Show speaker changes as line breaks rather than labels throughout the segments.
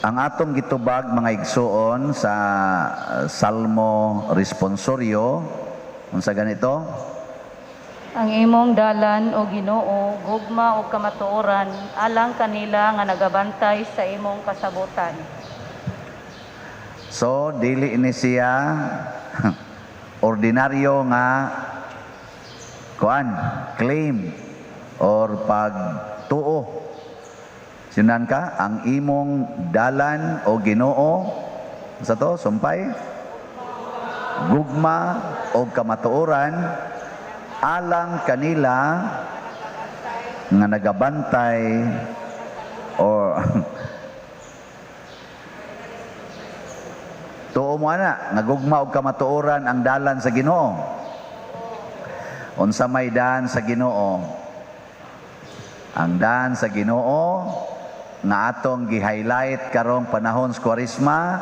Ang atong gitubag, mga igsuon, sa Salmo responsorio, unsa ganito?
Ang imong dalan, o Ginoo, gugma ug kamatuoran, alang kanila nga nagabantay sa imong kasabutan.
So dili ni siya ordinaryo nga kuan, claim or pagtuo. Sinan ka, ang imong dalan, o Ginoo, sa to, sumpay, gugma o kamatuoran, alang kanila nga nagabantay or tuo mo ana nga gugma og kamatuoran ang dalan sa Ginoo? Unsa may daan sa Ginoo? Ang daan sa Ginoo nga atong gi-highlight karong panahon sa Kwaresma,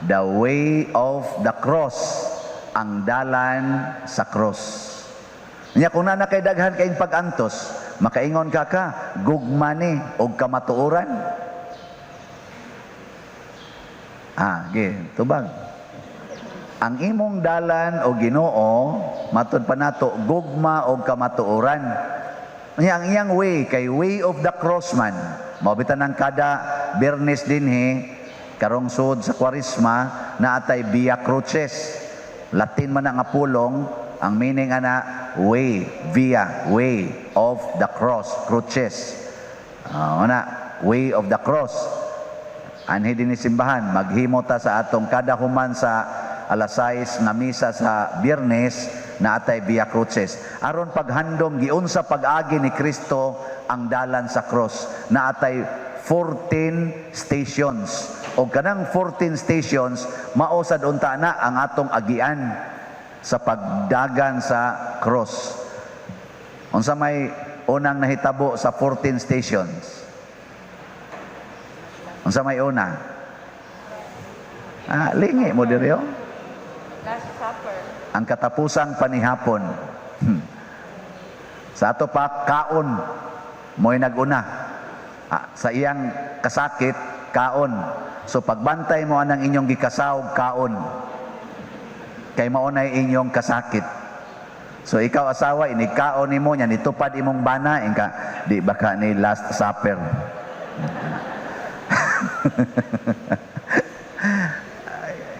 the way of the cross, ang dalan sa cross. Nya kung naa na kay daghan kayong pag-antos, makaingon ka ka, gugma ni og kamatuoran? Ah, ge, tubag. Ang imong dalan, o Ginoo, matud pa nato, gugma og kamatuoran. Nya ang iyang way kay way of the cross man. Mao bitan ang kada Biyernes dinhi karong sud sa Kwaresma na atay Via Crucis. Latin man ang pulong, ang meaning ana way, via, way of the cross, cruces. Ana, way of the cross. Anhi dinhi simbahan, maghimo ta sa atong kada human sa alas 6 nga misa sa Biyernes na atay Via Crucis. Aron paghandom giunsa pag-agi ni Kristo ang dalan sa cross na atay 14 stations. O kanang 14 stations, mao sad unta na ang atong agian sa pagdagan sa cross. Unsa may unang nahitabo sa 14 stations? Unsa may una? Ah, lingi mo diri oh.
Last Supper.
Ang katapusang panihapon. Sa ato pa, kaon mo'y naguna. Ah, sa iyang kasakit, kaon. So pagbantay mo anang inyong gikasawg, kaon. Kay mao nay inyong kasakit. So ikaw asawa, inig kaon nimo nya nitupad imong bana, ingka di baka ni Last Supper?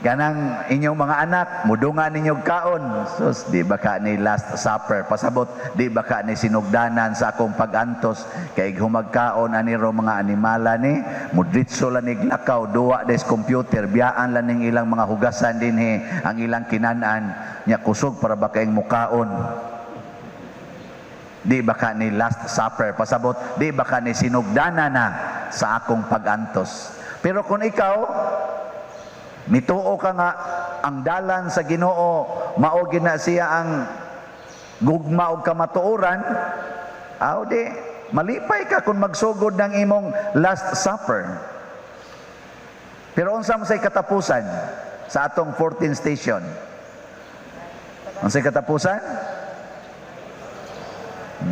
Ganang inyong mga anak, mudungan ninyo kaon. Sus, di ba ka ni Last Supper? Pasabot, di ba ka ni sinugdanan sa akong pagantos? Kay humagkaon aniro mga animala ni, mudritso lang ni lakaw, duwa des computer, biyaan lang ning ilang mga hugasan dinhi, ang ilang kinanan, nya kusog para ba kayong mukaon? Di ba ka ni Last Supper? Pasabot, di ba ka ni sinugdanan na sa akong pagantos? Pero kung ikaw, mituo ka nga ang dalan sa Ginoo mao gina siya ang gugma og kamatuoran, aw di malipay ka kung magsugod ng imong Last Supper. Pero unsa man say katapusan sa atong 14 station? Unsay katapusan?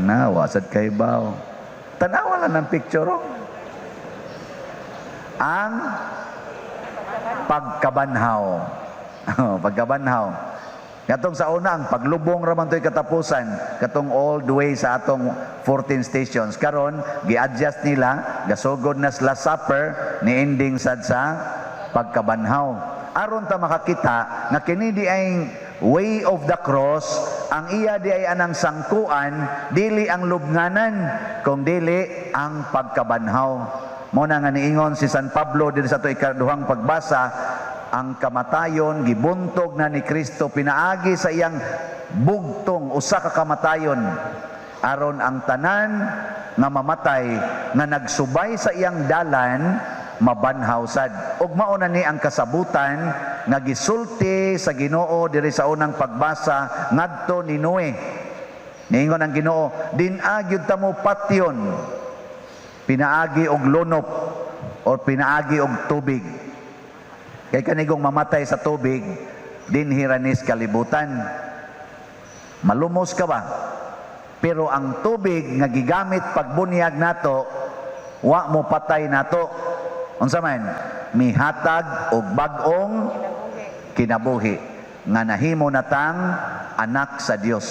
Na wasad kay baw. Tanawa lang ng picture oh. Ang pagkabanhaw. Pagkabanhaw. Katong sa una, ang paglubong ra man to'y katapusan, katong old way sa atong 14 stations. Karon, gi-adjust nila, gasugod na sa Last Supper, ni ending sad sa pagkabanhaw. Aron ta makakita nga kini di ay way of the cross, ang iya di ay anang sangkuan, dili ang lubnganan, kung dili ang pagkabanhaw. Mo na nga niingon si San Pablo diri sa ato ikaduhang pagbasa, ang kamatayon gibuntog na ni Kristo pinaagi sa iyang bugtong usa ka kamatayon, aron ang tanan nga mamatay nga nagsubay sa iyang dalan mabanhaw sad. Ug mao na ni ang kasabutan nga gisulti sa Ginoo diri sa unang pagbasa ngadto ni Noe. Niingon ang Ginoo, din-a gyud ta mo patyon pinaagi og lunop or pinaagi og tubig. Kay kanigong mamatay sa tubig, dinhi ra nis kalibutan. Malumos ka ba? Pero ang tubig nga gigamit pagbunyag nato, wa mo patay nato. Unsa man? Mihatag og bag-ong kinabuhi nga nahimo natang anak sa Dios.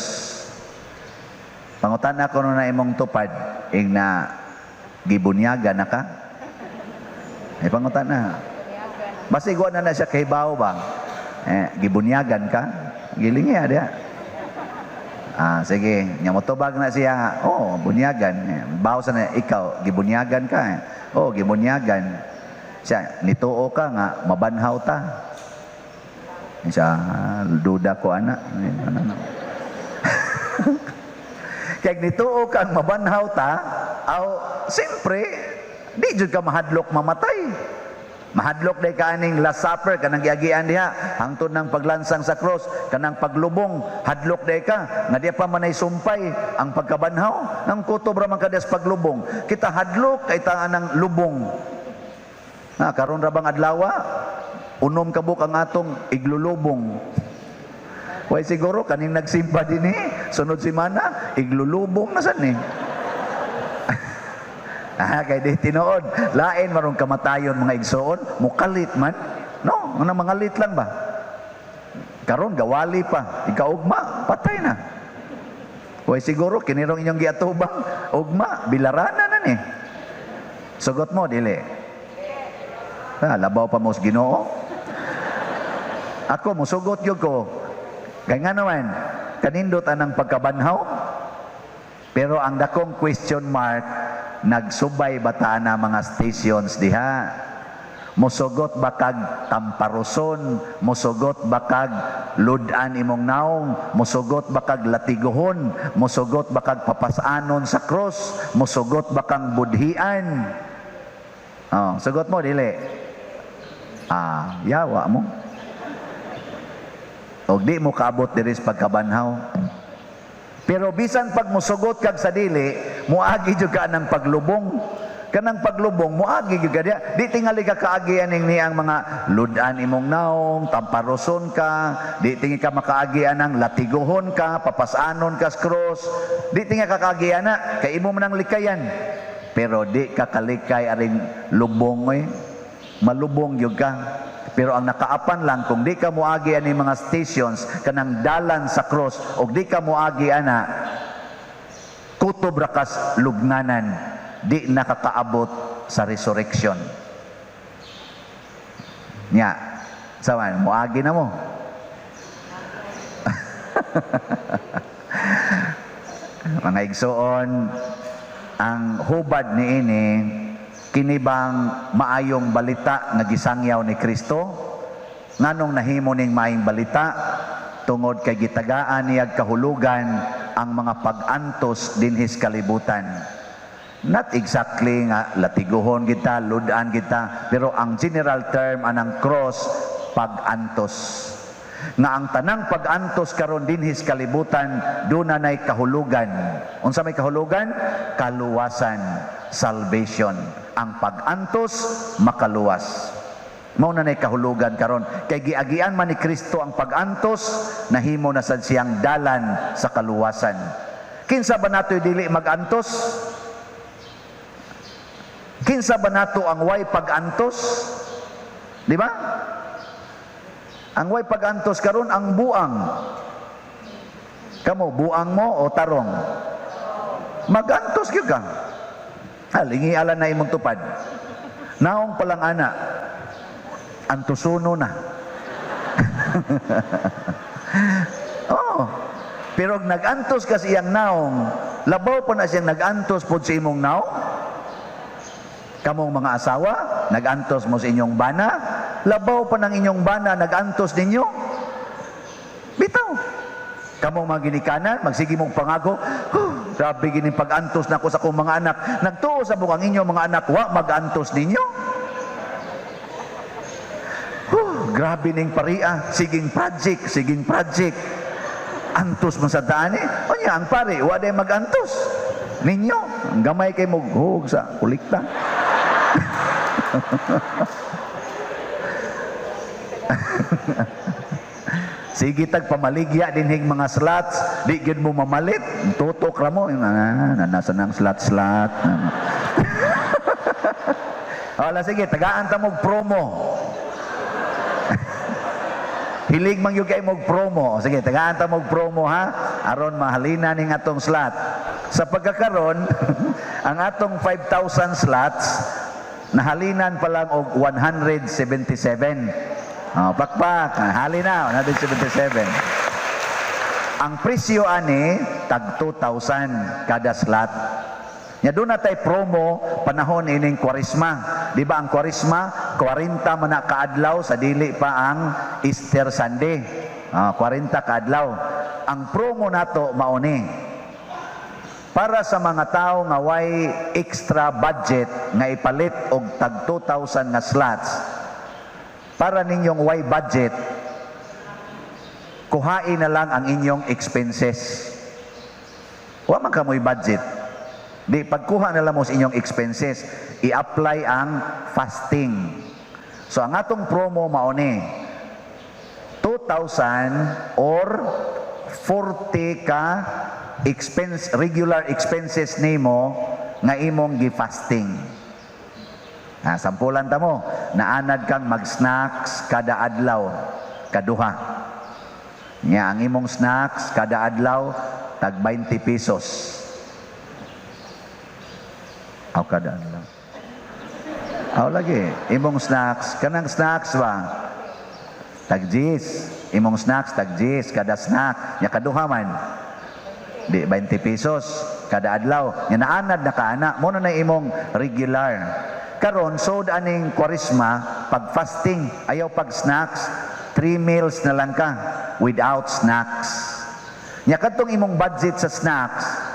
Pangutana ko na imong tupad, ing na gibunyagan na ka? Eh, pangutana. Basig wa na na siya kahibaw ba? Eh, gibunyagan ka? Giling niya diya. Ah, sige, nya motubag na siya. Oh, bunyagan. Eh, baw sa na ikaw, gibunyagan ka. Eh. Oh, gibunyagan. Siya, nituo ka nga mabanhaw ta. Siya, "Ah, duda ko ana." Eh, ano, ano. Kaya nituo kang mabanhaw ta, aw, siyempre, di jud ka mahadlok mamatay. Mahadlok day ka aning Last Supper, kanang giagian diha, hangtod ng paglansang sa cross, kanang paglubong, hadlok day ka, nga di pa manay sumpay ang pagkabanhaw, nang kutob ra man ka diha sa paglubong. Kita hadlok kay ta anang lubong. Na karon ra bang adlawa, 6 ka buok ang atong iglulubong. Way siguro kaning nagsimba dinhi, sunod semana iglulubong na sad ni. Ah, kay di tinuod, lain marong kamatayon, mga igsoon, mukalit man. No, nga mangalit lang ba? Karon gawali pa, ikaugma, patay na. Way siguro kinirong inyong giatubang ugma, bilarana na ni. Sugot mo dili. Ah, labaw pa mo sa Ginoo. Ako musugot gyud ko. Kay nga naman, kanindot anang pagkabanhaw. Pero ang dakong question mark, nagsubay ba ta na mga stations diha? Musugot ba kag tamparuson? Musugot ba kag ludan imong naong? Musugot ba kag latiguhon? Musugot ba kag papasanon sa cross? Musugot ba kang budhian? Oh, sugot mo dili. Ah, yawa mo. Og di mo kaabot diri sa pagkabanhaw. Pero bisan pag musugot kag sa dili, muagi jud ka ng paglubong. Kanang paglubong, muagi jud ka diya. Di tingali ka kaagi aning niyang mga ludan imong naong, tamparuson ka, di tingali ka makaagi anang latiguhon ka, papasanon ka sa cross. Di tingali ka kaagi ana, kay imo man ang likayan. Pero di ka kalikay aring lubong oy. Malubong gyud ka. Pero ang nakaapan lang, kung di ka muagi ani mga stations, kanang dalan sa cross, og di ka muagi ana, kutob ra kas lubnganan, di nakakaabot sa resurrection. Nya, sawan, muagi na mo. Mga igsoon, ang hubad niini, kini bang maayong balita nga gisangyaw ni Kristo? Nganong nahimo ning maayong balita? Tungod kay gitagaan niyag kahulugan ang mga pag-antos dinhis kalibutan. Not exactly nga latiguhon kita, ludan kita, pero ang general term anang cross, pag-antos. Nga ang tanang pag-antos karon dinhis kalibutan, duna nay kahulugan. Unsa may kahulugan? Kaluwasan, salvation. Ang pag-antos makaluwas. Mao na nay kahulugan karon kay giagian man ni Kristo ang pag-antos, nahimo na sad siyang dalan sa kaluwasan. Kinsa ba nato'y dili mag-antos? Kinsa ba nato ang way pag-antos? Di ba? Ang way pag-antos karon ang buang. Kamo, buang mo o tarong? Mag-antos gyud ka. Ah, lingi ala na imong tupad. Naong palang ana, antusuno na. Oh, pero nag-antos ka sa iyang naong, labaw pa na siyang nag-antos pod sa imong naong. Kamong mga asawa, nag-antos mo sa inyong bana, labaw pa ng inyong bana, nag-antos ninyo. Bitaw. Kamong mga ginikanan, magsige mong pangako, huh, grabe gining pag-antos nako sa akong mga anak. Nagtuo sa bukang inyong mga anak, wa mag-antos ninyo. Huh, grabe ning paria, siging project, siging project. Antos man sa daan eh. O niya, ang pare, wa day mag-antos ninyo. Ang gamay kay mo, hug sa kulikta. Sige tag pamaligya dinhig mga slots, di gyud mo mamalit, tutok ra mo, ah, nasa nang slot-slot. Wala, sige, tagaan ta mog promo. Hilig man gyud kay mog promo. Sige, tagaan ta mog promo ha, aron mahalina ning atong slot. Sa pagkakaron, ang atong 5,000 slots nahalinan pa lang og 177. Oh, pakpak, hali na 177. Ang presyo ani tag 2,000 kada slot. Nya doon na tay promo panahon ining Kwaresma. Di ba ang Kwaresma 40 man na kaadlaw sa dili pa ang Easter Sunday? Ah, 40 kaadlaw. Ang promo nato mao ni. Para sa mga tao nga way extra budget nga ipalit og tag 2,000 nga slots, para ninyong way budget, kuhain na lang ang inyong expenses. Wa man kamoy budget. Di, pagkuha na lang mo sa inyong expenses, i-apply ang fasting. So ang atong promo mao ni 2,000 or 40 ka expense, regular expenses nimo nga imong gi-fasting. Ha, sampulan ta mo, naanad kang mag-snacks kada adlaw, kaduha. Nya ang imong snacks kada adlaw tag 20 pesos. Aw, kada adlaw. Aw lagi, imong snacks, kanang snacks ba? Tag 10. Imong snacks tag 10 kada snack. Nya kaduha man. Di 20 pesos kada adlaw. Nya naanad na ka ana, mo na na imong regular. Karon sod aning Kwaresma, pag fasting, ayaw pag snacks, three meals na lang ka without snacks. Nya kadtong imong budget sa snacks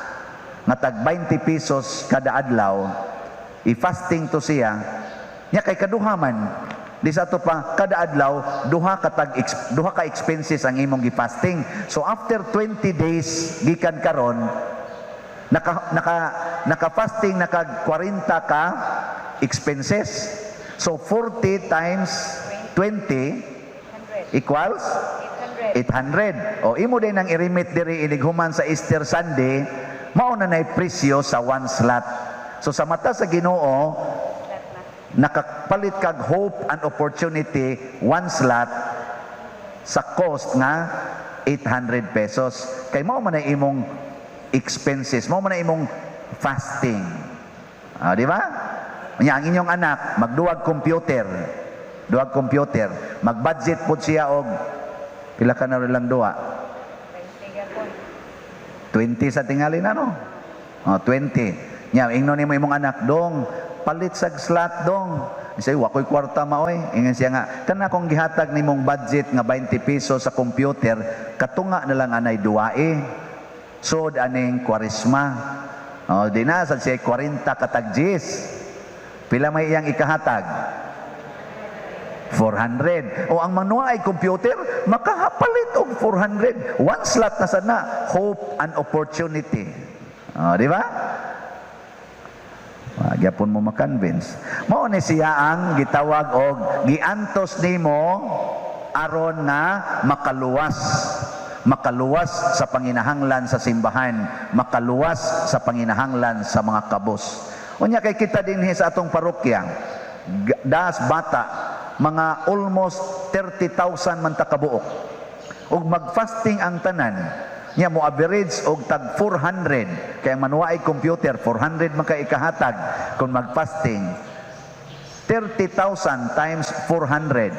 nga tag 20 pesos kada adlaw, i-fasting to siya. Nya kay kaduha man, di sa ato pa kada adlaw duha ka expenses ang imong gi-fasting. So after 20 days gikan karon, naka fasting naka 40 ka expenses. So 40 times 20 equals
800.
800. O imo din ang i-remit diri inig human sa Easter Sunday, mao na nay presyo sa one slot. So sa mata sa Ginoo, nakapalit kag hope and opportunity, one slot sa cost nga 800 pesos. Kay mao man ay imong expenses, mao man ay imong fasting. Ah, di ba? Nya ang inyong anak magduwag computer, duwag computer, mag-budget pod siya og pila ka na lang duwa? 20 sa tingali na, no? Oh, 20. Nya ingnon nimo imong anak, "Dong, palit sag slot, dong." Siya, "Wa ko'y kwarta maoy." Ingon siya nga, kana kong gihatag nimong budget nga 20 pesos sa computer, katunga na lang anay duwae. Sod aning Kwaresma. Oh, di na sad siya 40 katag 10. Pila may iyang ikahatag? 400. O ang manuwa ay computer, makapalit og 400. One slot na sana. Hope and opportunity. O, di ba? Ah, gyapon mo ma-convince. Mao ni siya ang gitawag og giantos nimo aron nga makaluwas. Makaluwas sa panginahanglan sa simbahan, makaluwas sa panginahanglan sa mga kabos. Unya kay kita dinhi sa atong parokya, das bata, mga almost 30,000 man ta kabuok. Ug mag-fasting ang tanan, nya mo average og tag 400 kay ang manuwaay computer 400 man kay ikahatag kung mag-fasting. 30,000 times 400,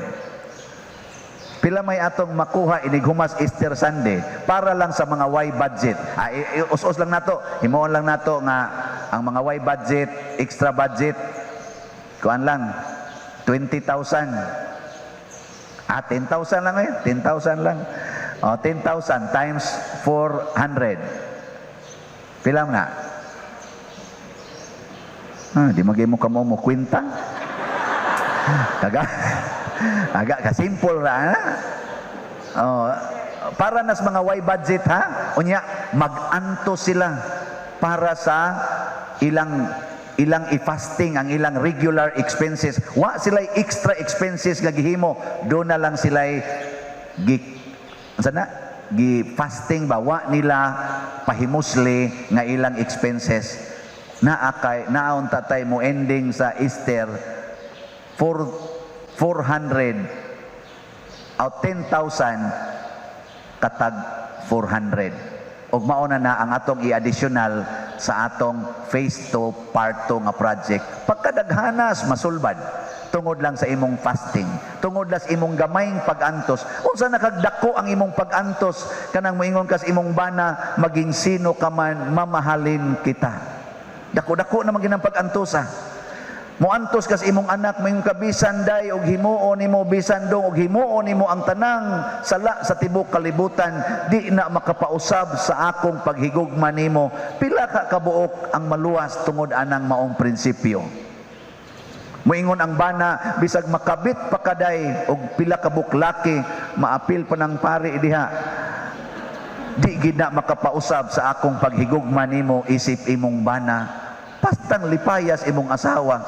pila may atong makuha inighumas Easter Sunday para lang sa mga way budget? Ah, us-us lang nato, himuon lang nato nga ang mga way budget, extra budget, kuan lang, 20,000. Ah, 10,000 lang eh, 10,000 lang. Oh, 10,000 times 400, pila na? Ah, di magay mo kamo mo kwenta. Kaga, aga ka simple ra na. Oh, para nas mga way budget ha. Unya mag-anto sila para sa ilang ilang i-fasting ang ilang regular expenses. Wa sila extra expenses nga gihimo. Do na lang sila gi unsa na gi fasting ba, wa nila pahimusli nga ilang expenses. Naa kay naon tatay mo ending sa Easter. 4, 400 out 10,000 katag 400. Ug mao na na ang atong i-additional sa atong phase 2 part 2 nga project. Pagkadaghanas masulbad tungod lang sa imong fasting, tungod lang sa imong gamayng pag-antos. Unsa nakagdako ang imong pag-antos kanang moingon ka sa imong bana, "Maging sino ka man, mamahalin kita"? Dako-dako naman ginang pag-antos, ah. Moantos ka sa imong anak, moingon ka, "Bisan day og himuon nimo, bisan dong og himuon nimo ang tanang sala sa tibok kalibutan, di na makapausab sa akong paghigugma nimo." Pila ka kabuok ang maluwas tungod anang maong prinsipyo? Moingon ang bana, "Bisag makabit pa kaday og pila ka buklaki," maapil pa ng pari diha, "di gid na makapausab sa akong paghigugma nimo isip imong bana." Pastang lipayas imong asawa.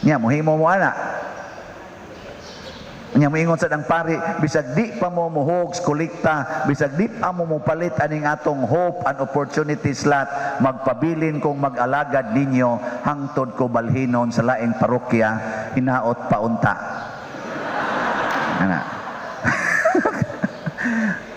Nya mohimo mo ana. Nya moingon sa ang pari, "Bisag di pa mo muhog kolekta, bisag di pa mo mopalit aning atong hope and opportunity slot, magpabilin kong mag-alagad ninyo hangtod ko balhinon sa laing parokya, hinaot paunta." Ana.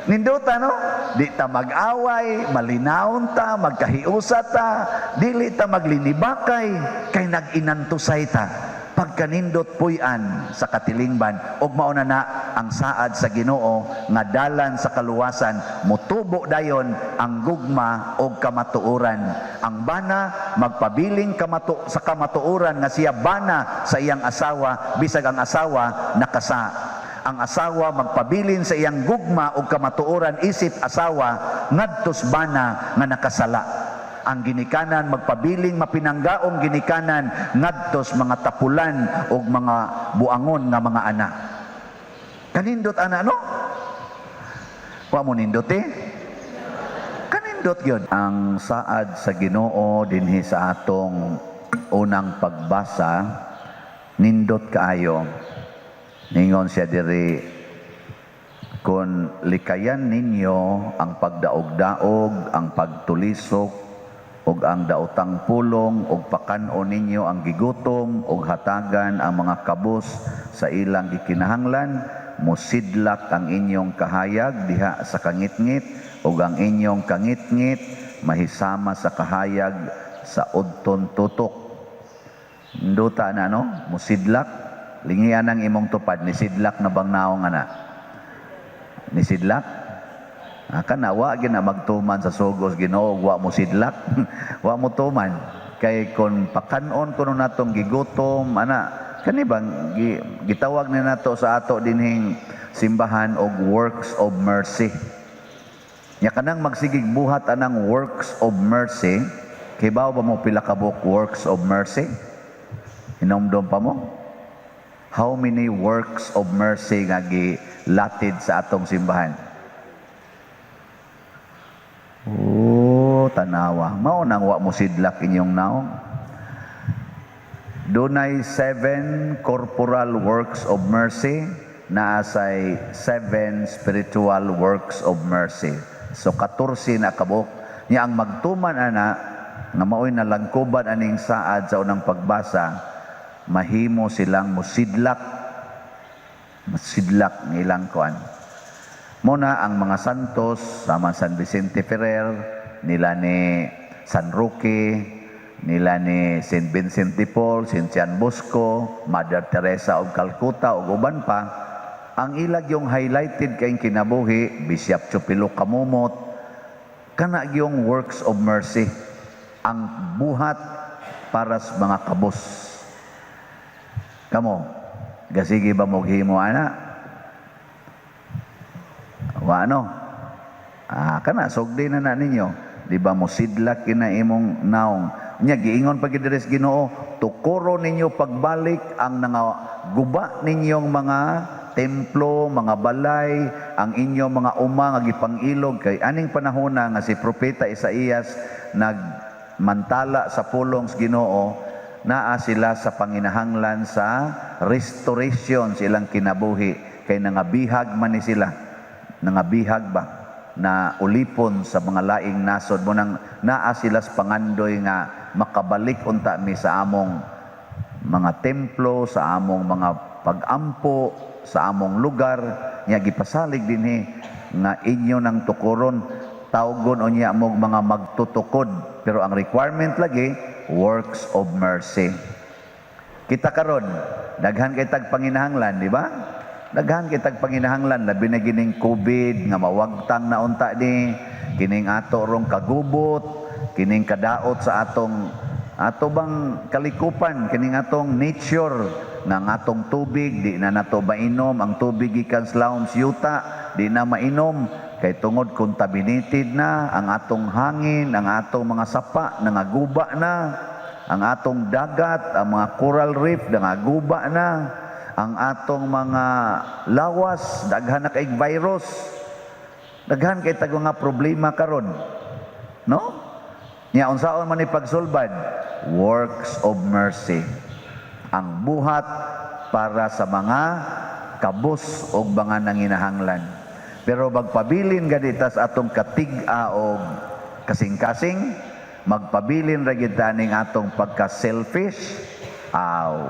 Nindota, no? Di ta mag-away, malinawon ta, magkahiusa ta, dili ta maglinibakay, kay nag-inantusay ta. Pagkanindot puy-an sa katilingban, ug mao na na ang saad sa Ginoo nga dalan sa kaluwasan, mutubo dayon ang gugma og kamatuoran. Ang bana magpabiling sa kamatuoran nga siya bana sa iyang asawa bisag ang asawa nakasa. Ang asawa magpabilin sa iyang gugma ug kamatuoran isip asawa ngadtos bana nga nakasala. Ang ginikanan magpabiling mapinanggaong ginikanan ngadtos mga tapulan ug mga buangon nga mga anak. Kanindot ana, no? Wa mo nindot, eh? Kanindot yun. Ang saad sa Ginoo dinhi sa atong unang pagbasa, nindot kaayo. Ningon siya diri, "Kung likayan ninyo ang pagdaog-daog, ang pagtulisok, ug ang daotang pulong, ug pakan-on ninyo ang gigutom, ug hatagan ang mga kabos sa ilang gikinahanglan, musidlak ang inyong kahayag diha sa kangitngit, ug ang inyong kangitngit mahisama sa kahayag sa udton tutok." Nduta na, no? Musidlak. Lingian ang imong tupad, nisidlak na bang naong ana? Nisidlak? Ah, kana wa gina magtuman sa sugos Ginoo, wa mo sidlak. Wa mo tuman kay kon pakanon kuno natong gigutom ana, kani bang gitawag ni nato sa ato dinhing simbahan og works of mercy. Nya kanang magsigig buhat anang works of mercy, kibaw ba mo pila ka buok works of mercy? Hinomdom pa mo? How many works of mercy nga gilatid sa atong simbahan? Oh, tanawa. Mao nang wa mo sidlak inyong naong. Dunay seven corporal works of mercy, naasay seven spiritual works of mercy. So 14 na kabuok. Nya ang magtuman ana nga maoy nalangkuban aning saad sa unang pagbasa, mahimo silang musidlak, musidlak ng ilang kuan. Muna ang mga santos, sama San Vicente Ferrer, nila ni San Roque, nila ni Saint Vincent de Paul, Saint Juan Bosco, Mother Teresa of Calcutta, ug uban pa, ang ilag yung highlighted kay kinabuhi, Bishop Chupilo Kamumot, kana yung works of mercy, ang buhat para sa mga kabos. Kamo, gasige ba mo himo ana? Wa, no? Ah, kana sugdi na na ninyo. Di ba mo sidlak kina imong naong? Nya giingon pa gid diri sa Ginoo, tukoro ninyo pagbalik ang guba ninyong mga templo, mga balay, ang inyong mga uma nga gipang-ilog, kay aning panahona nga si propeta Isaías nagmantala sa pulong sa Ginoo, naa sila sa panginahanglan sa restoration sa ilang kinabuhi kay nangabihag man ni sila, nangabihag ba na ulipon sa mga laing nasod mo, nang naa sila sa pangandoy nga makabalik unta mi sa among mga templo, sa among mga pagampo, sa among lugar, nya gipasalig dinhi nga inyo nang tukuron, tawgon unya mog mga magtutukod, pero ang requirement lagi, works of mercy. Kita karon, daghan kay tag panginahanglan, di ba? Daghan kay tag panginahanglan, labi na gining COVID nga mawagtang na unta ni kining ato rong kagubot, kining kadaot sa atong ato bang kalikupan, kining atong nature nga ang atong tubig di na nato mainom, ang tubig gikan sa lawom sa yuta di na mainom kay tungod contaminated na ang atong hangin, ang atong mga sapa nangaguba na, ang atong dagat, ang mga coral reef nangaguba na, ang atong mga lawas daghan na kay virus. Daghan kay tag mga problema karon, no? Nya unsaon man ni pagsulbad? Works of mercy. Ang buhat para sa mga kabus og mga nanginahanglan. Pero magpabilin gani ta sa atong katig-a og kasing-kasing, magpabilin ra gyud ta ning atong pagka-selfish,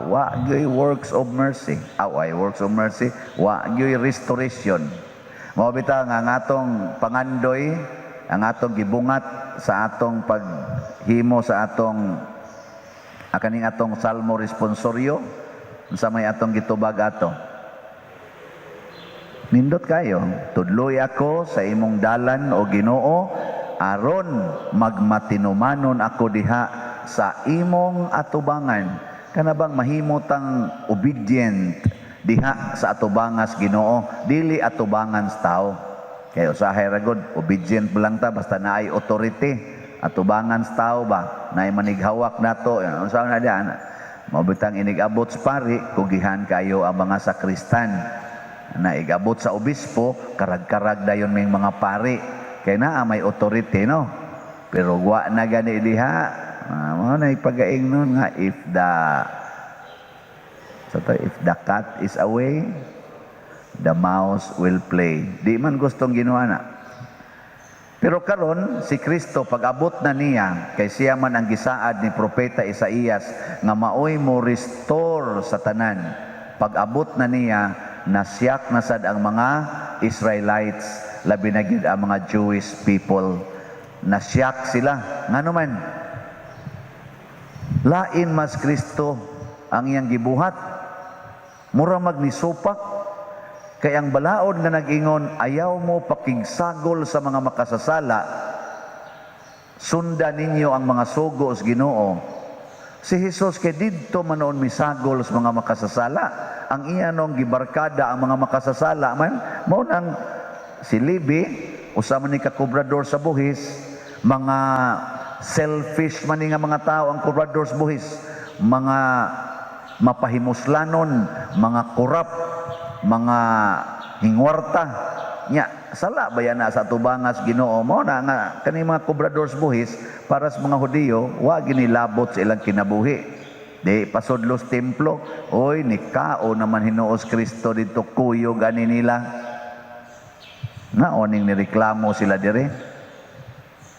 wa gyoy works of mercy. Ay, works of mercy, wa gyoy restoration. Mao bitaw nga ang atong pangandoy, ang atong gibungat sa atong paghimo sa atong kaning atong Salmo responsorio, unsa may atong gitubag ato? Nindot kayo. "Tudloy ako sa imong dalan, o Ginoo, aron magmatinumanon ako diha sa imong atubangan." Kana bang mahimo tang obedient diha sa atubangas Ginoo, dili atubangan sa tao. Kay usahay ra gud, obedient mo lang ta basta naay authority. Atubangan sa tao ba, naay manighawak nato, unsa na diyan. Mao bitang inig-abot sa pari, kugihan kayo ang mga sakristan. Na igabot sa obispo, karag-karag dayon ming mga pari. Kay naa may authority, no? Pero wa na gani diha. Mao na ipagaing nun nga if the sa to, if the cat is away, the mouse will play. Di man gustong Ginoo na. Pero karon si Kristo, pag-abot na niya, kay siya man ang gisaad ni propeta Isaías nga maoy mo restore sa tanan. Pag-abot na niya, nasyak na sad ang mga Israelites, labi na gyud ang mga Jewish people. Nasyak sila. Ngano man? Lain mas Kristo ang iyang gibuhat. Mura magnisupak. Kay ang balaod nga nag-ingon, "Ayaw mo pakigsagol sa mga makasasala, sunda ninyo ang mga sugo sa Ginoo." Si Jesus kay didto man noon misagol sa mga makasasala. Ang iya nong gibarkada ang mga makasasala man, mao nang si Levi, usa man ni ka kobrador sa buhis, mga selfish man ni nga mga tao ang kobrador sa buhis, mga mapahimuslanon, mga korap, mga hingwarta. Nya, sala ba yan na sa tubangas Ginoo? Mao na nga kani mga kobrador sa buhis, para sa mga Hudiyo, wa ginilabot sa ilang kinabuhi. Di pasudlo sa templo, oy, nikao naman hinuos Kristo dito, kuyog ani nila. Nga oning nireklamo sila dire.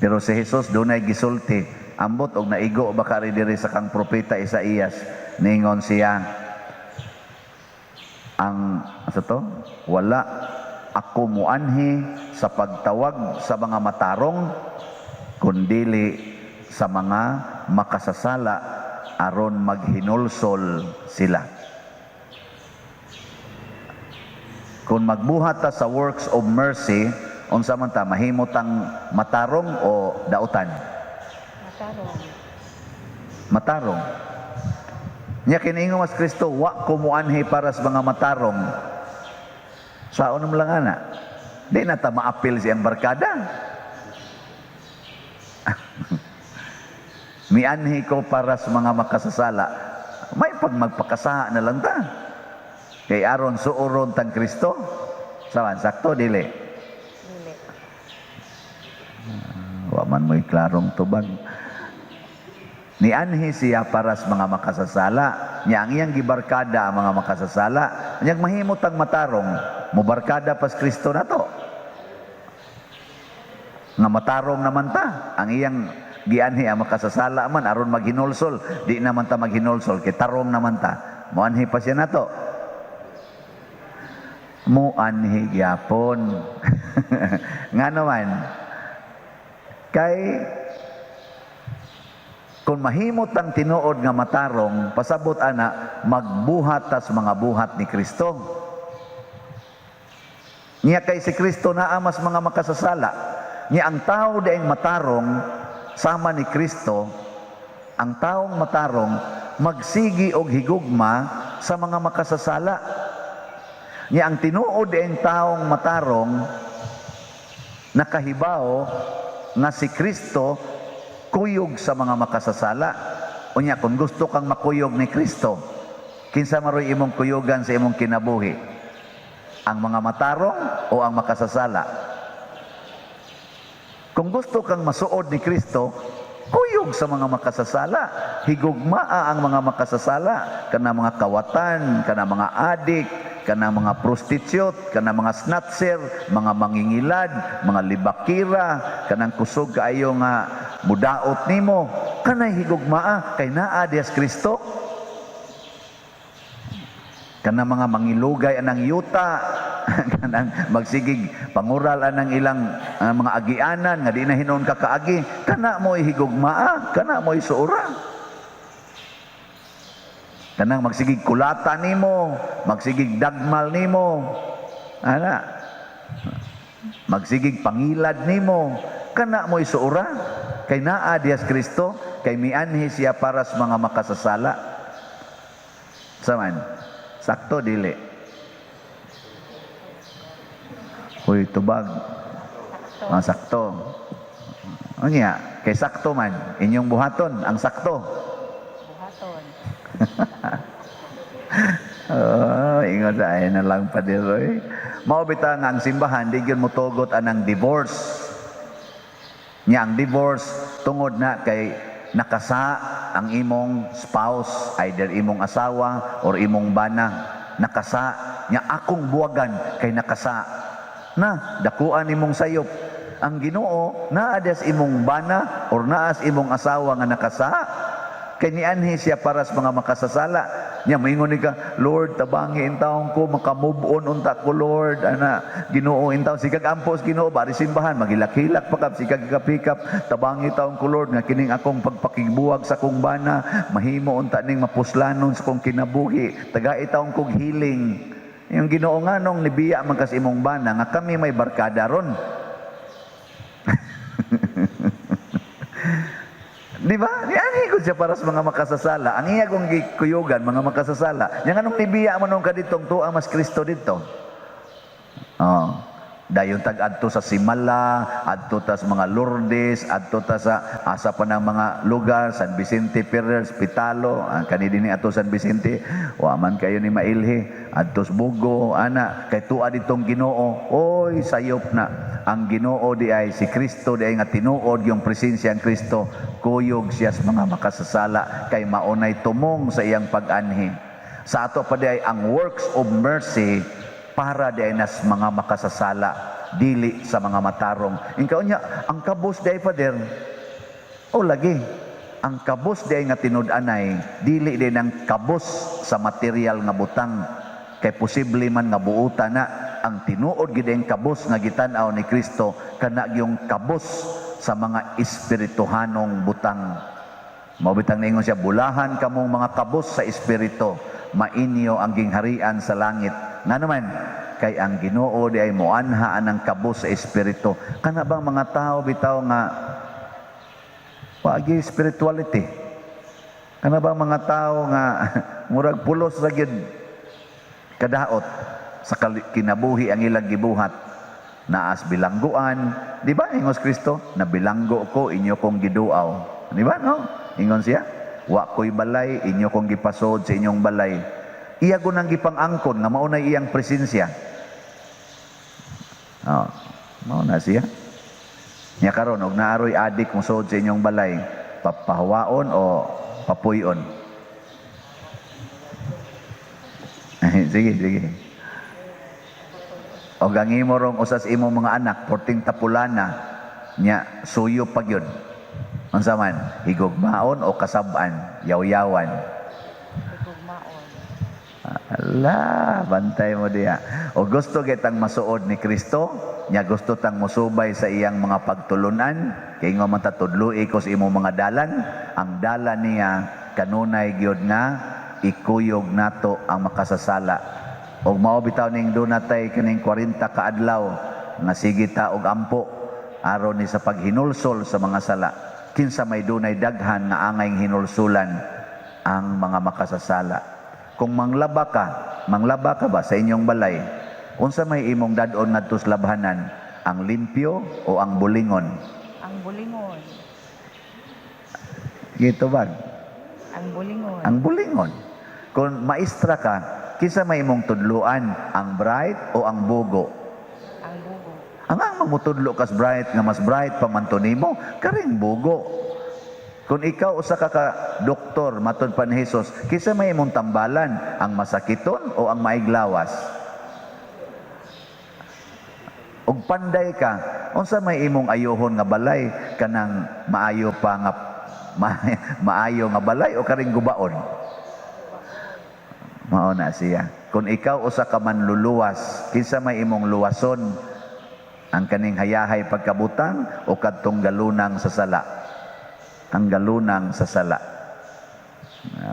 Pero si Jesus dunay gisulti, ambot og naigo ba ka ri diri sa kang propeta Isaías, ningon siya ang sa to, "Wala ako muanhi sa pagtawag sa mga matarong kundili sa mga makasasala aron maghinulsol sila." Kung magbuhat ta sa works of mercy, unsa man ta mahimo tang matarong o dautan?
Matarong.
Matarong. Nya kiniingon mas Kristo, "Wa ko muanhi para sa mga matarong." Saon naman lang ana? Di na ta maapil siyang barkada. "Mianhi ko para sa mga makasasala." May pag magpakasaha na lang ta. Kay aron suoron tang Kristo. Sawan, sakto, dili?
Dili.
Wa man mo'y klarong tubag. Nianhi siya para sa mga makasasala. Nya ang iyang gibarkada ang mga makasasala. Nya mahimo tang matarong, mubarkada pas Kristo na to. Nga matarong naman ta. Ang iyang Gianhi ang makasasala man aron maghinulsol. Di naman ta maghinulsol kay tarong naman ta. Moanhi pa siya nato. Muanhi gyapon. Ngano man? Kay kung mahimot ang tinuod nga matarong, pasabot ana, magbuhat tas mga buhat ni Kristo. Niya kay si Kristo naa mas mga makasasala. Niya ang tao diayng matarong sama ni Kristo, ang taong matarong magsigi og higugma sa mga makasasala. Niya ang tinuod diayng taong matarong nakahibaw nga si Kristo kuyog sa mga makasasala. Unya kung gusto kang makuyog ni Kristo, kinsa maroy imong kuyugan sa imong kinabuhi? Ang mga matarong o ang makasasala? Kung gusto kang masuod ni Kristo, kuyog sa mga makasasala. Higugmaa ang mga makasasala, kana mga kawatan, kana mga adik, kana mga prostitute, kana mga snatcher, mga mangingilad, mga libakira, kanang kusog kaayo nga mudaot nimo, kanay higugmaa kay naa diyas Kristo. Kana mga mangilugay anang yuta, kanang magsigig pangural anang ilang mga agianan nga di na hinuon ka kaagi, kana mo higugmaa, kana mo suura. Kanang magsigig kulata nimo, magsigig dagmal nimo, ana, magsigig pangilad nimo, kana mo suura kay naa diyas Kristo, kay mianhi siya para sa mga makasasala. Saman, sakto dili? Uy, tubag. Ah, sakto. Unya, kay sakto man, inyong buhaton ang sakto.
Buhaton.
Oh, ingon sa ay na lang pa diroy. Mao bitaw nga ang simbahan di gyud motugot anang divorce. Nya ang divorce tungod na kay nakasa ang imong spouse, either imong asawa or imong bana, nakasa nya akong buwagan kay nakasa. Na dakuan imong sayop. Ang Ginoo naa des imong bana or naas imong asawa nga nakasa. Kay nianhi siya para sa mga makasasala. Nya moingon ni ka, "Lord, tabangi intawon ko, maka-move on unta ko, Lord." Ana, Ginoo intaw sikag ampos Ginoo bari simbahan, magilak-hilak pa ka, sikag kapikap, "Tabangi taon ko, Lord, nga kining akong pagpakigbuwag sa akong bana, mahimo unta ning mapuslanon sa akong kinabuhi. Tagai taon kog healing." Yung Ginoo nga nung nibiya man kas imong bana nga kami may barkada ron. Di ba? Nianhi ko siya para sa mga makasasala. Ang iya kong gikuyugan, mga makasasala. Yang anong nibiya man nung kaditong tuwa mas Kristo dito. Oh. Dayon tag adto sa Simala, adto ta sa mga Lourdes, adto ta sa asa pa ng mga lugar, San Vicente Ferrer, Pitalo, ang kani dinhi ato San Vicente, wa man kayo ni mailhi, adto sa Bugo, ana, kay tuwa ditong Ginoo. Oy, sayop na. Ang Ginoo di ay si Kristo di ay nga tinuod yung presensya ang Kristo, kuyog siya sa mga makasasala kay maunay tumong sa iyang pag-anhi. Sa ato pa di ay ang works of mercy para di ay nas mga makasasala, dili sa mga matarong. Inkaw niya, ang kabos di ay, Father, o lagi, ang kabos di ay nga tinud-anay, dili di ng kabos sa material nga butang, kay posible man nga buuta na, ang tinuod gid ang kabos nga gitan-aw ni Kristo, kana yung kabos sa mga espirituhanong butang. Mao bitang niingon siya, "Bulahan kamong mga kabos sa espiritu, mainyo ang gingharian sa langit." Nga naman, kay ang Ginoo di ay moanha anang kabos sa espiritu. Kana bang mga tao bitaw nga wagi spirituality? Kana bang mga tao nga murag pulos ra gyud kadaot sa kinabuhi ang ilang gibuhat? Naas bilangguan, di ba? Ingos Kristo, "Nabilanggo ko, inyo kong giduaw." Di ba, no? Ingon siya, "Wa ko'y balay, inyo kong gipasod sa inyong balay." Iya ko nang gipang-angkon nga maunay iyang presensya. Oh, mao na siya. Nya karon og naaroy adik mosod sa inyong balay, papahawaon o papuyon? Sige, sige. Og ang imo rong usas imong mga anak, porting tapulana, nya suyo pa gyud. Unsa man, higugmaon o kasab-an, yaw-yawan?
Higugmaon.
Ala, bantay mo diya. O gusto kitang masuod ni Kristo, nya gusto tang musubay sa iyang mga pagtulunan, kay nga man ta, "Tudloi ko sa imong mga dalan." Ang dalan niya kanunay gyud nga ikuyog nato ang makasasala. Og mao bitaw ning dunatay kining 40 ka adlaw nga sige ta og ampo aron ni sa paghinulsol sa mga sala. Kinsa may dunay daghan nga angay hinulsulan? Ang mga makasasala. Kung manglaba ka ba sa inyong balay, unsa may imong dad-on ngadto sa labhanan? Ang limpyo o ang bulingon?
Ang bulingon.
Gito ba?
Ang bulingon.
Ang bulingon. Kung maestra ka, kinsa may imong tudluan, ang bright o ang bugo?
Ang bugo.
Ang mamutudlo kas bright nga mas bright pa man to nimo, karing bugo. Kung ikaw usa ka ka doktor, matud pa ni Jesus, kinsa may imong tambalan, ang masakiton o ang maiglawas? Og panday ka, unsa may imong ayohon nga balay, kanang maayo pa nga maayo nga balay o karing gubaon? Mao na siya. Kung ikaw usa ka manluluwas, kinsa may imong luwason? Ang kaning hayahay pagkabutang o kadtong galunang sa sala? Ang galunang sa sala.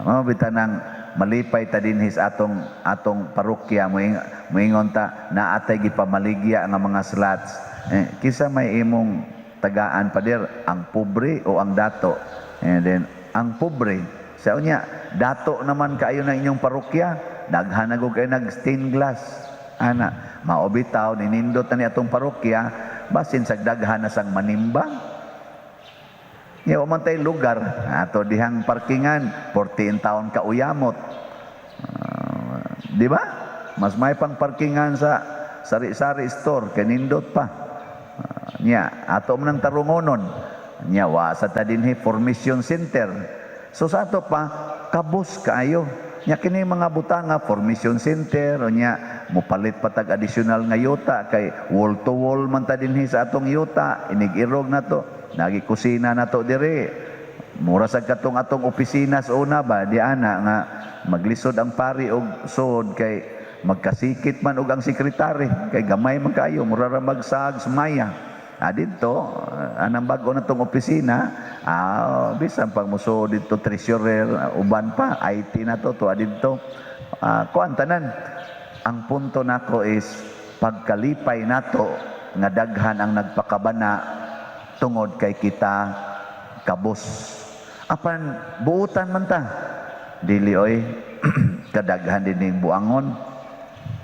Mao bitaw nang malipay ta dinhi sa atong parokya, moingon ta naa tay gipamaligya nga mga slots. Eh, kinsa may imong tagaan, pader, ang pobre o ang dato? And then ang pobre. Sa unya, dato naman kaayo ng inyong parokya, daghan na gud kayo nag stained glass. Ana, mao bitaw ninindot na ni atong parokya, basin sa daghan na sang manimba. Nya wa man tay lugar ato dihang parkingan, 14 taon ka uyamot. Ah, di ba? Mas may pang parkingan sa sari-sari store kay nindot pa. Nya ato man ang tarungonon. Nya wa sa ta dinhi formation center. So sa ato pa kabus kaayo. Nya kini mga butanga, formation center, o nya mopalit pa tag additional nga yuta kay wall to wall man ta dinhi sa atong yuta, inig-irog na to. Nagi kusina na to dire. Mura sa katong atong opisina sa una ba, di ana nga maglisod ang pari og sod kay magkasikit man og ang sekretary kay gamay man kayo, mura ra magsag maya. Didto, anang bago na tong opisina, bisan pag musuod didto treasurer, uban pa, IT na to, to didto. Kuan tanan. Ang punto nako is pagkalipay nato nga daghan ang nagpakabana tungod kay kita kabus. Apan buutan man ta. Dili oy, kadaghan din ning buangon.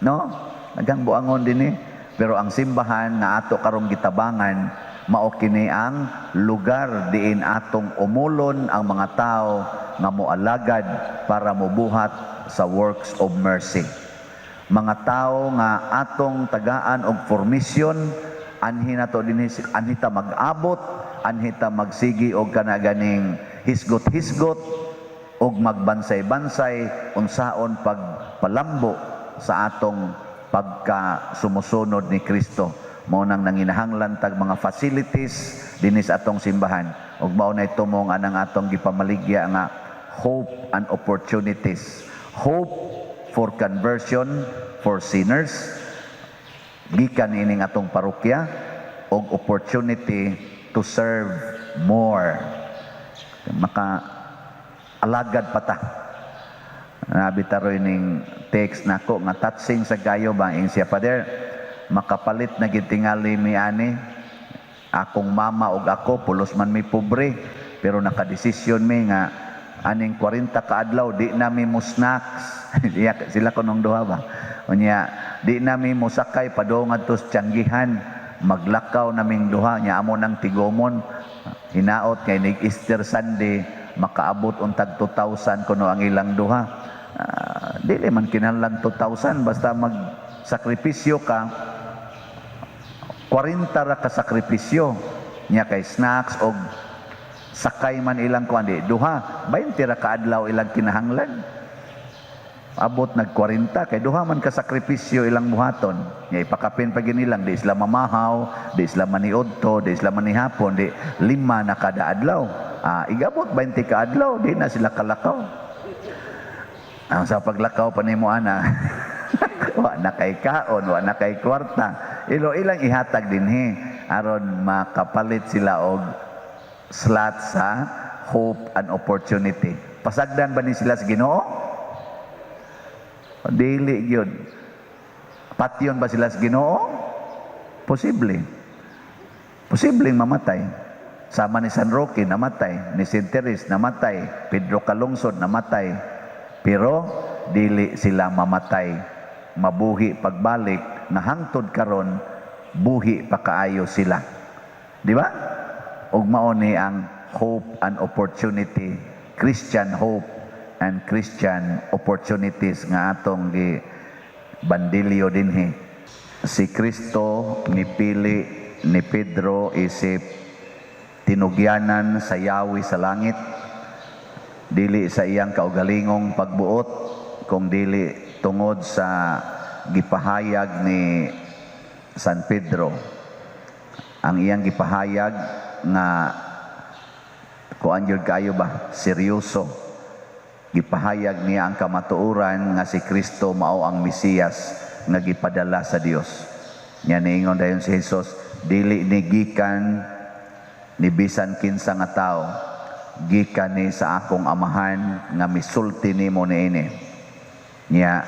No? Daghang buangon din eh. Pero ang simbahan nga ato karong gitabangan, mao kini ang lugar diin atong umulon ang mga tao nga moalagad para mobuhat sa works of mercy. Mga tao nga atong tagaan og formation, anhi nato dinhi, anhi ta mag-abot, anhi ta magsigi og kana ganing hisgot-hisgot og magbansay-bansay unsaon pagpalambo sa atong pagka sumusunod ni Kristo. Mao nang nanginahanglan tag mga facilities dinhi sa atong simbahan ug mao na tumong anang atong gipamaligya nga hope and opportunities. Hope for conversion for sinners gikan ining atong parokya og opportunity to serve more. Maka alagad pa ta. Nabi taroy ning text nako nga touching sa kayo ba, ing siya, "Father, makapalit na gid tingali mi ani akong mama ug ako, pulos man mi pobre, pero nakadesisyon mi nga aning 40 ka adlaw di na mi mo snacks." Iya sila kunong duha ba. Unya di na mi mosakay padung ngadto sa Tianggihan, maglakaw naming duha. Nya amo nang tigomon, hinaot kay nig Easter Sunday makaabot untag 2,000 kuno ang ilang duha. Dili man kinahanglan 2,000, basta magsakripisyo ka. 40 ra ka sakripisyo nya kay snacks og sakay man ilang kuan, di duha, 20 ra ka adlaw ilang kinahanglan. Abot nag 40 kay duha man ka sakripisyo ilang buhaton. Nya ipakapin pa ginilang di sila mamahaw, di sila maniudto, di sila manihapon, di lima na kada adlaw. Ah, igabot 20 ka adlaw, di na sila kalakaw. Ang sa paglakaw pa nimo ana, wa na kay kaon, wa na kay kwarta. Ilo ilang ihatag dinhi aron makapalit sila og slot sa hope and opportunity. Pasagdan ba ni sila sa Ginoo? Dili gyud. Patyon ba sila sa Ginoo? Posible. Posibleng mamatay. Sama ni San Roque, namatay. Ni Saint Therese, namatay. Pedro Calungsod, namatay. Pero dili sila mamatay. Mabuhi pagbalik na hangtod karon buhi pa kaayo sila. Di ba? Ug mao ni ang hope and opportunity, Christian hope and Christian opportunities nga atong gi bandilyo dinhi. Si Kristo mipili ni Pedro isip tinugyanan sa yawi sa langit, dili sa iyang kaugalingong pagbuot, kung dili tungod sa gipahayag ni San Pedro. Ang iyang gipahayag nga kuan gyud kaayo ba, seryoso. Gipahayag niya ang kamatuoran nga si Kristo mao ang Mesiyas nga gipadala sa Dios. Nya niingon dayon si Jesus, "Dili ni gikan ni bisan kinsa nga tawo, gikan ni sa akong Amahan nga misulti nimo niini." Nya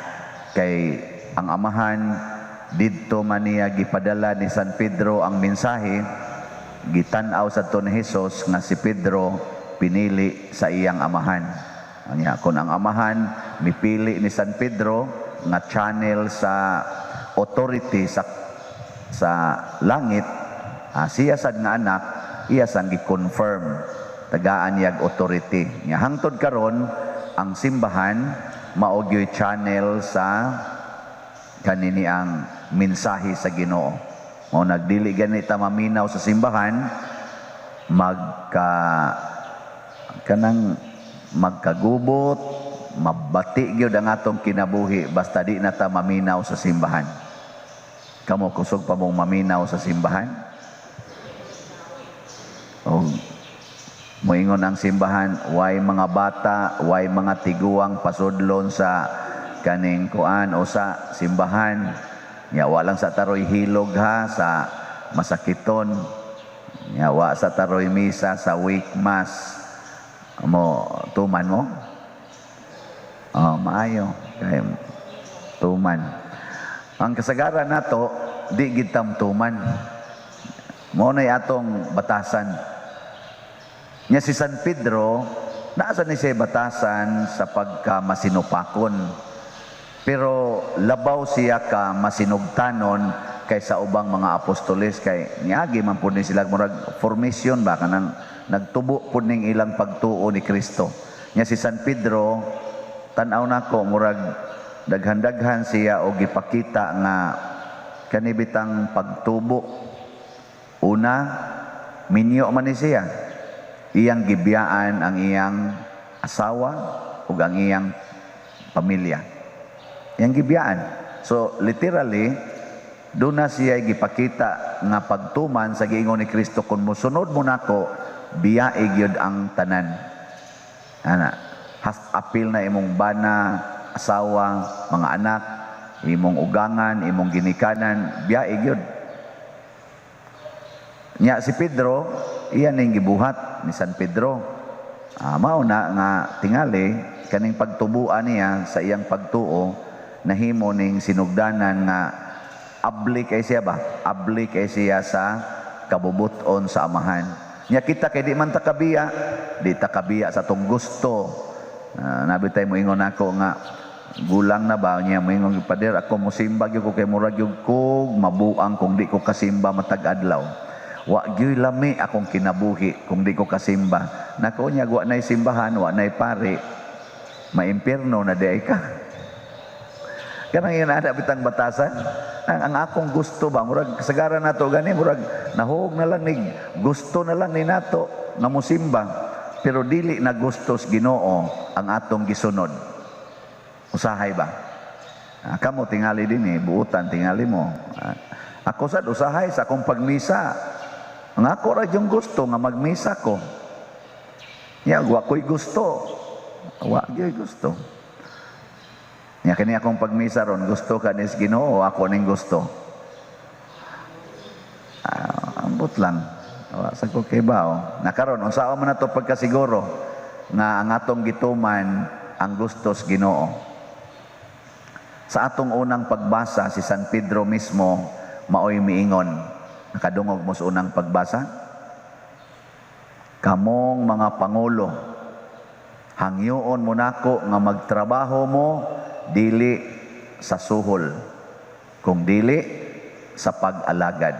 kay ang Amahan didto man niya gipadala ni San Pedro ang mensahe, gitan-aw sa ni Jesus nga si Pedro pinili sa iyang Amahan. Nya kung ang Amahan mipili ni San Pedro nga channel sa authority sa langit, siya sad nga anak iya sang gi-confirm, tagaan niyag authority. Nya hangtod karon ang simbahan mao gyoy channel sa kanini ang mensahe sa Ginoo. Mao nagdili gani ta maminaw sa simbahan, magka kanang magkagubot, mabati gyud ang atong kinabuhi basta di na ta maminaw sa simbahan. Kamo, kusog pa mong maminaw sa simbahan? O moingon ang simbahan, way mga bata, way mga tiguang pasudlon sa kaning kuan o sa simbahan. Nya wa lang sa taroy hilog ha sa masakiton. Nya wa sa taroy misa sa week mass. Mo tuman mo? Oh, maayo. Kay tuman. Ang kasagaran nato, di gid tuman. Mao nay atong batasan. Nya si San Pedro, naasa ni siya batasan sa pagka masinupakon. Pero labaw siya ka masinugtanon kaysa ubang mga apostoles kay niagi man pud ni sila murag formation ba, kanang nagtubo pud ning ilang pagtuo ni Kristo. Nya si San Pedro, tan-aw nako, murag daghan-daghan siya og gipakita nga kanibitang pagtubo. Una, minyo man ni siya. Iyang gibiyaan ang iyang asawa ug ang iyang pamilya. Iyang gibiyaan. So literally, doon na siya gipakita nga pagtuman sa giingon ni Kristo, "Kung mosunod mo nako, biyae gyud ang tanan." Ana, has apil na imong bana, asawa, mga anak, imong ugangan, imong ginikanan, biyae gyud. Nya si Pedro, iyan ning gibuhat ni San Pedro. Ah, mao na nga tingali kaning pagtubuan niya sa iyang pagtuo nahimo ning sinugdanan nga abli kay siya ba? Abli kay siya sa kabubuton sa Amahan. Nya kita kay di man ta kabiya, di ta kabiya sa atong gusto. Nabi tay moingon ako nga gulang na ba niya, moingon, "Pader, ako mosimba gyud ko kay murag gyud ko mabuang kung di ko kasimba matag adlaw. Wa gyud lami akong kinabuhi kung di ko kasimba." Nako, nya wa nay simbahan, wa nay pari, maimpierno na di ka. Kanang yun ana bitang batasan. Ang akong gusto ba, murag kasagaran nato gani, murag nahug na lang ni gusto na lang ni nato nga mosimba. Pero dili na gusto sa Ginoo ang atong gisunod. Usahay ba? Ah, kamo tingali din eh, buutan tingali mo. Ah, ako sad usahay sa akong pagmisa. Ang ako ra yung gusto nga magmisa ko. Ya, wa ko'y gusto. Wa gyud gusto. Nya kini akong pagmisa ron, gusto ka nis Ginoo, ako ning gusto. Ah, ambot lang. Wa sa ko kibaw. Nakaron unsaon man nato pagkasiguro nga ang atong gituman ang gustos Ginoo? Sa atong unang pagbasa, si San Pedro mismo maoy miingon. Nakadungog mo sa unang pagbasa? "Kamong mga pangulo, hangyoon mo nako nga magtrabaho mo dili sa suhol, kung dili sa pag-alagad."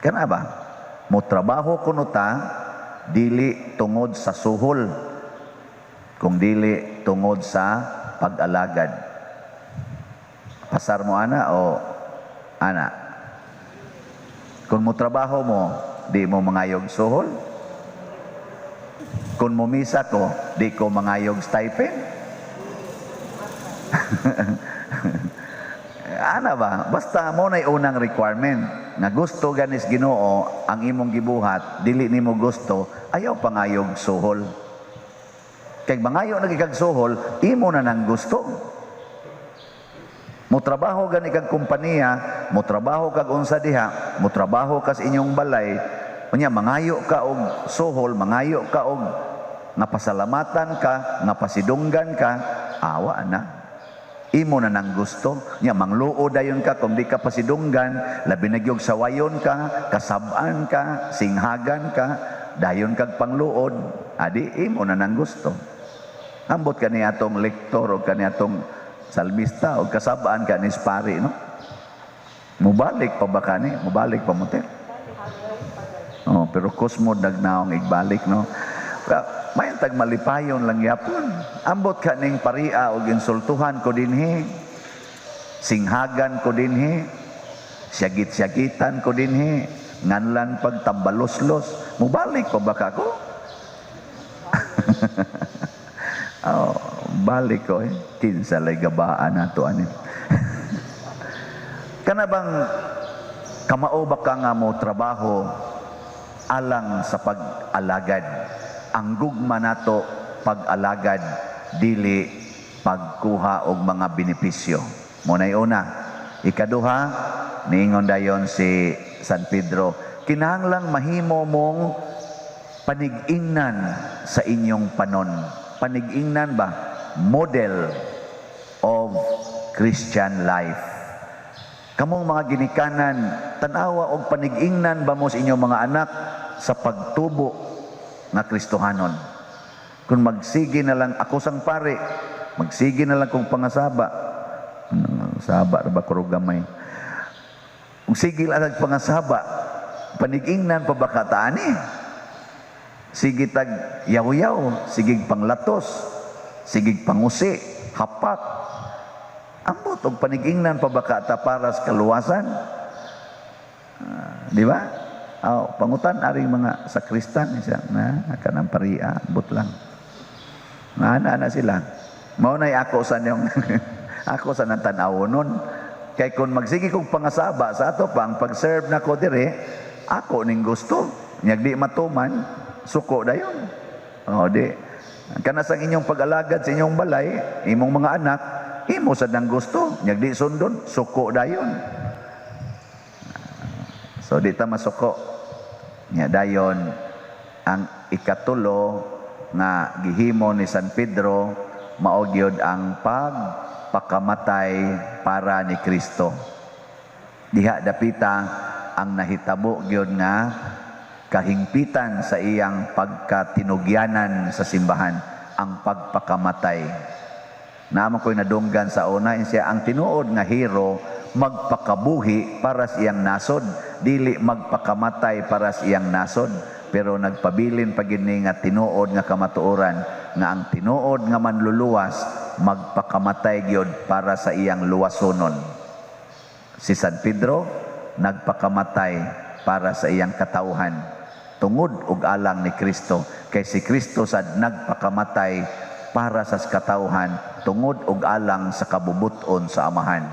Kana ba? Mo trabaho kuno ta dili tungod sa suhol, kung dili tungod sa pag-alagad. Pasar mo ana o ana? Kung mo trabaho mo, di mo mangayog suhol. Kung mo misa ko, di ko mangayog stipend. Ana ba? Basta mo na'y unang requirement nga gusto ganis Ginoo ang imong gibuhat, dili nimo gusto, ayaw pangayog suhol. Kay mangayo na kag suhol, imo na nang gusto. Mo trabaho gani kag kompanya, mo trabaho kag unsa diha, mo trabaho ka sa inyong balay, unya mangayo ka og suhol, mangayo ka og napasalamatan ka, napasidunggan ka, awa na. Imo na nang gusto. Nya mangluo dayon ka kung di ka pasidunggan, labi na gyud sawayon ka, kasab-an ka, singhagan ka, dayon kag pangluod, adi imo na nang gusto. Ambot kani atong lektor o kani atong salmista o kasabaan ka ni pari, no? Mubalik pa ba kani? Mubalik pa mo te? Oh, pero kusmo nagnaong igbalik, no? May tag malipayon lang yapon. Ambot ka ning paria og insultuhan ko dinhi. Singhagan ko dinhi. Siyagit-siyagitan ko dinhi. Nganlan pag tambaloslos. Mubalik pa ba ka ko? Oh, balik ko eh. Kinsa lay gabaan nato ani. Kana bang kamao ba ka nga mo trabaho alang sa pag-alagad? Ang gugma nato pag-alagad, dili pagkuha og mga benepisyo. Muna'y una. Ikaduha, niingon dayon si San Pedro, kinahanglang mahimo mong panig-ingnan sa inyong panon. Panig-ingnan ba? Model of Christian life. Kamong mga ginikanan, tanawa og panig-ingnan ba mo sa inyong mga anak sa pagtubo nga Kristohanon? Kung magsige na lang ako sang pare, magsige na lang kong pangasaba. Saba ra ba kurog gamay? Kung sige lang ang pangasaba, panig-ingnan pa ba ka taani? Sige tag yaw-yaw, sige panglatos, sige pangusi, hapak. Ambot og panig-ingnan pa ba ka ta para sa kaluwasan? Di ba? Aw, pangutan aring mga sakristan siya na kanang paria, ambot lang. Maana na sila. Mao nay ako sa niyong ako sa nang tan-awon nun. Kay kung magsige kong pangasaba sa ato pang pag-serve nako dire, ako ning gusto. Nyag di matuman, suko dayon. O di. Kana sang inyong pag-alagad sa inyong balay, imong mga anak, imo sad nang gusto. Nyag di sundon, suko dayon. So di ta masuko. Nya dayon ang ikatulo nga gihimo ni San Pedro mao gyud ang pagpakamatay para ni Kristo. Diha dapita ang nahitabo gyud nga kahingpitan sa iyang pagkatinugyanan sa simbahan, ang pagpakamatay. Naman ko'y nadunggan sa una, siya ang tinuod nga hero magpakabuhi para sa iyang nasod, dili magpakamatay para sa iyang nasod. Pero nagpabilin pa gid ni nga tinuod nga kamatuoran nga ang tinuod nga manluluwas magpakamatay gyud para sa iyang luwasonon. Si San Pedro nagpakamatay para sa iyang katawhan tungod og alang ni Kristo, kay si Kristo sad nagpakamatay para sa katawhan tungod og alang sa kabubuton sa Amahan.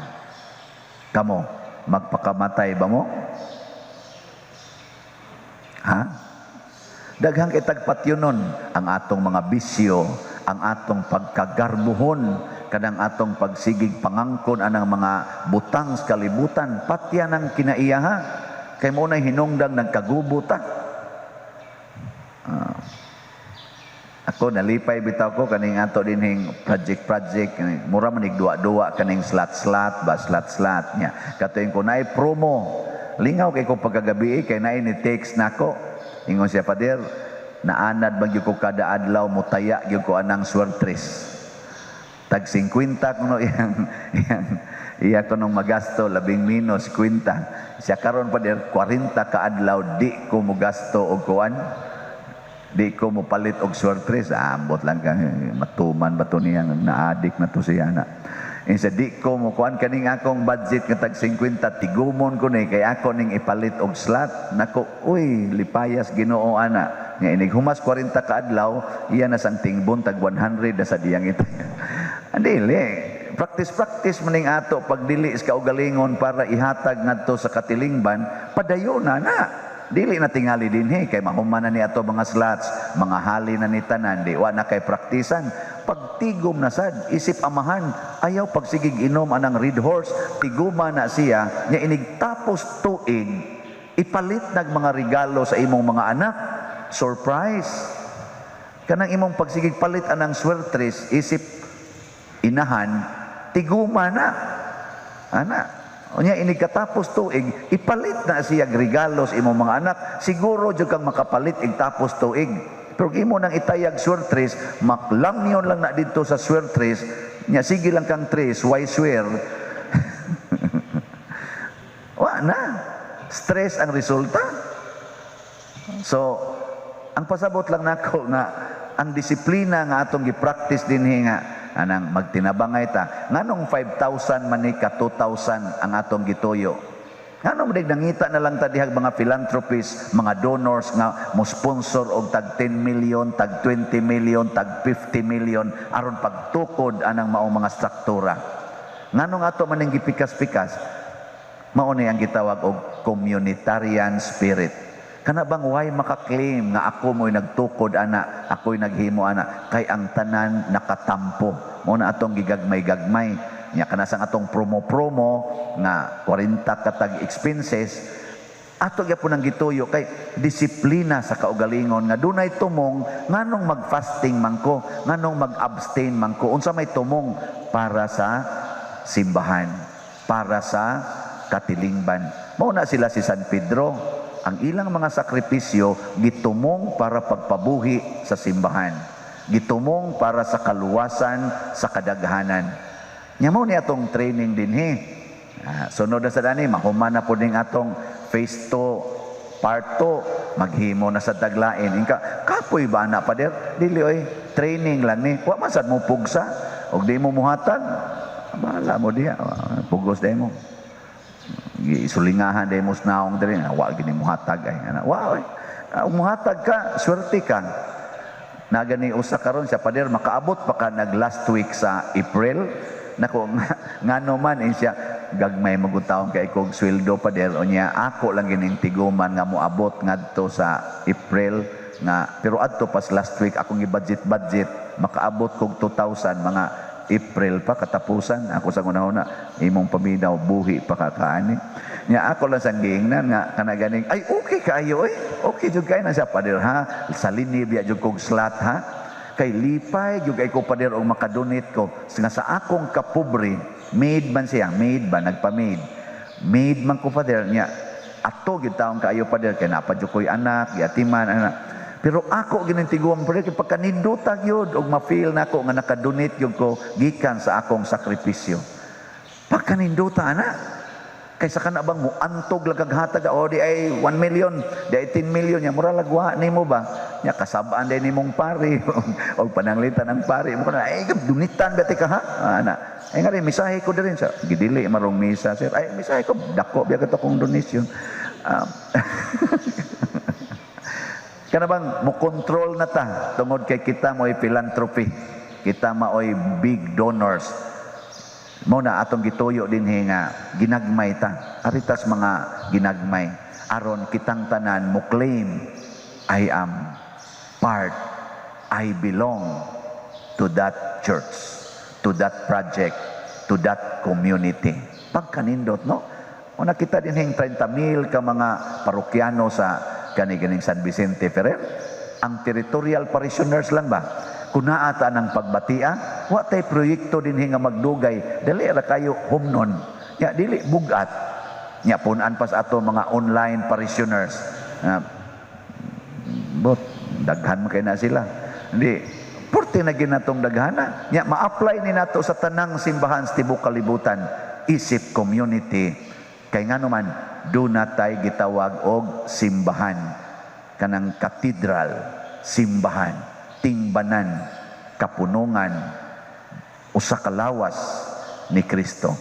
Kamo, magpakamatay ba mo? Ha? Daghang kitag patyonon ang atong mga bisyo, ang atong pagkagarbuhon, kanang atong pagsigig pangangkon anang mga butang sa kalibutan, patya ng kinaiya ha. Kay mo na'y hinungdang nagkagubo ta. Ako nalipay bitaw ko kaning ato dinhing project project, mura man duwa-duwa kaning slot-slot ba, slot-slot nya. Katuing ko naay promo, lingaw kay ko pagkagabi kay naay ni text nako. Ingon siya, "Father, naanad man gyud ko kada adlaw mutaya gyud ko anang swertres." Tag 50 kuno iyang iyang iya kunong magasto, labing minus 50. Siya karon, "Father, 40 ka adlaw di ko mogasto og kuan. Di ko mopalit og swertres." Ambot lang ka matuman ba to niya, na-addict na to siya na. Insa, "Di ko mo kuan kaning akong budget nga tag 50, tigumon ko ni kay ako ning ipalit og slot." Nako, uy, lipayas Ginoo ana. Nga inig humas 40 ka adlaw, iya na sang tingbon tag 100 na sa diyang ito. Dili. Practice practice maning ato pagdili sa kaugalingon para ihatag ngadto sa katilingban, padayon na na. Dili na tingali dinhi kay mahuman na ni ato mga slots, mga hali na ni tanan, di wa na kay praktisan. Pagtigom na sad, isip amahan, ayaw pagsigig inom anang Red Horse, tiguma na siya, nya inig tapos tuig, ipalit nag mga regalo sa imong mga anak. Surprise. Kanang imong pagsigig palit anang swertres, isip inahan, tiguma na. Ana. Unya inig katapos tuig, ipalit na siya regalo sa imong mga anak. Siguro jud kang makapalit ig tapos tuig. Pero imo nang itayag swertres, maklamyon lang na didto sa swertres, nya sige lang kang tres, why swear? Wa na. Stress ang resulta. So, ang pasabot lang nako nga ang disiplina nga atong gi-practice dinhi nga anang magtinabangay ta, nganong 5,000 man ni ka 2,000 ang atong gituyo? Nganong dig nangita na lang ta dihag mga philanthropists, mga donors nga mo sponsor og tag 10 million, tag 20 million, tag 50 million aron pagtukod anang maong mga struktura? Nganong ato man ning gipikas-pikas? Mao ni ang gitawag og communitarian spirit. Kana bang way maka-claim nga ako mo'y nagtukod ana, ako'y naghimo ana, kay ang tanan nakatampo. Mao na atong gigagmay-gagmay. Nya kana sang atong promo-promo nga 40 katag expenses, ato gyapon ang gituyo kay disiplina sa kaugalingon nga dunay tumong. Nganong mag-fasting man ko, nganong mag-abstain man ko, unsa may tumong? Para sa simbahan, para sa katilingban. Mao na sila si San Pedro, ang ilang mga sakripisyo gitumong para pagpabuhi sa simbahan, gitumong para sa kaluwasan sa kadaghanan. Nya mao ni atong training dinhi. Sunod na sa dani, mahuman na po ning atong phase 2 part 2, maghimo na sa taglain. Inka, kapoy ba na, Pader? Dili oy, training lang ni. Wa man sad mo pugsa og di mo muhatag. Bahala mo diha, pugos day mo. Isulingahan day mo sa naong diri, wa gini muhatag ay. Ana, wa oy. Muhatag ka, swerte ka. Nagani usa karon siya, "Pader, makaabot pa ka nag last week sa April?" Nako, ngano man? Eh, siya, "Gagmay magutawon kay kog sweldo, Pader. Unya ako lang gining tiguman nga moabot ngadto sa April nga, pero adto pas last week akong gi-budget budget makaabot kog 2,000 mga April pa katapusan." Ako sa una-una, imong paminaw buhi pa ka kaani. Nya ako lang sang giingnan nga kana ganing ay okay kaayo oy. Okay jud kay na siya, "Pader ha, sa linib ya jud kog slot ha. Kay lipay jud kay ko, Pader, og makadonate ko nga sa akong kapobre." Maid man siya, maid ba, nagpa-maid. "Maid man ko, Pader, nya ato gyud taon kaayo, Pader, kay napa jud ko'y anak, giatiman anak. Pero ako ginintiguan, Pader, kay pagkaninduta gyud og ma-feel nako nga nakadonate gyud ko gikan sa akong sakripisyo. Pagkaninduta ana." Kaysa kana bang muantog lang kag hatag, o di ay 1 million, di ay 10 million, nya mura lagwa nimo ba? Nya kasabaan day nimong pari og pananglitan ang pari mo kana ay dunitan ba ti ka ha? Ana. Ay nga rin misahe ko diri sa gidili marong misa, sir. Ay misahe ko dako biya kato kong donation. Kana bang mo control na ta tungod kay kita mo'y philanthropy. Kita maoy big donors. Mao na atong gituyo dinhi nga ginagmay ta. Ari tas mga ginagmay aron kitang tanan mo claim, "I am part, I belong to that church, to that project, to that community." Pagkanindot, no? O nakita din hing 30 mil ka mga parokyano sa kani-ganing San Vicente Ferrer. Ang territorial parishioners lang ba? Kung naa ta ng pagbatia, wa tay proyekto din nga magdugay, dali ra kayo humnon. Ya dili bugat. Nya punan pas ato mga online parishioners. Bot daghan man kay na sila. Hindi purti na ginatong daghana. Nya ma-apply ni nato sa tanang simbahan sa tibuok kalibutan isip community. Kay ngano man duna tay gitawag og simbahan, kanang cathedral, simbahan, tingbanan, kapunungan, usa ka lawas ni Kristo.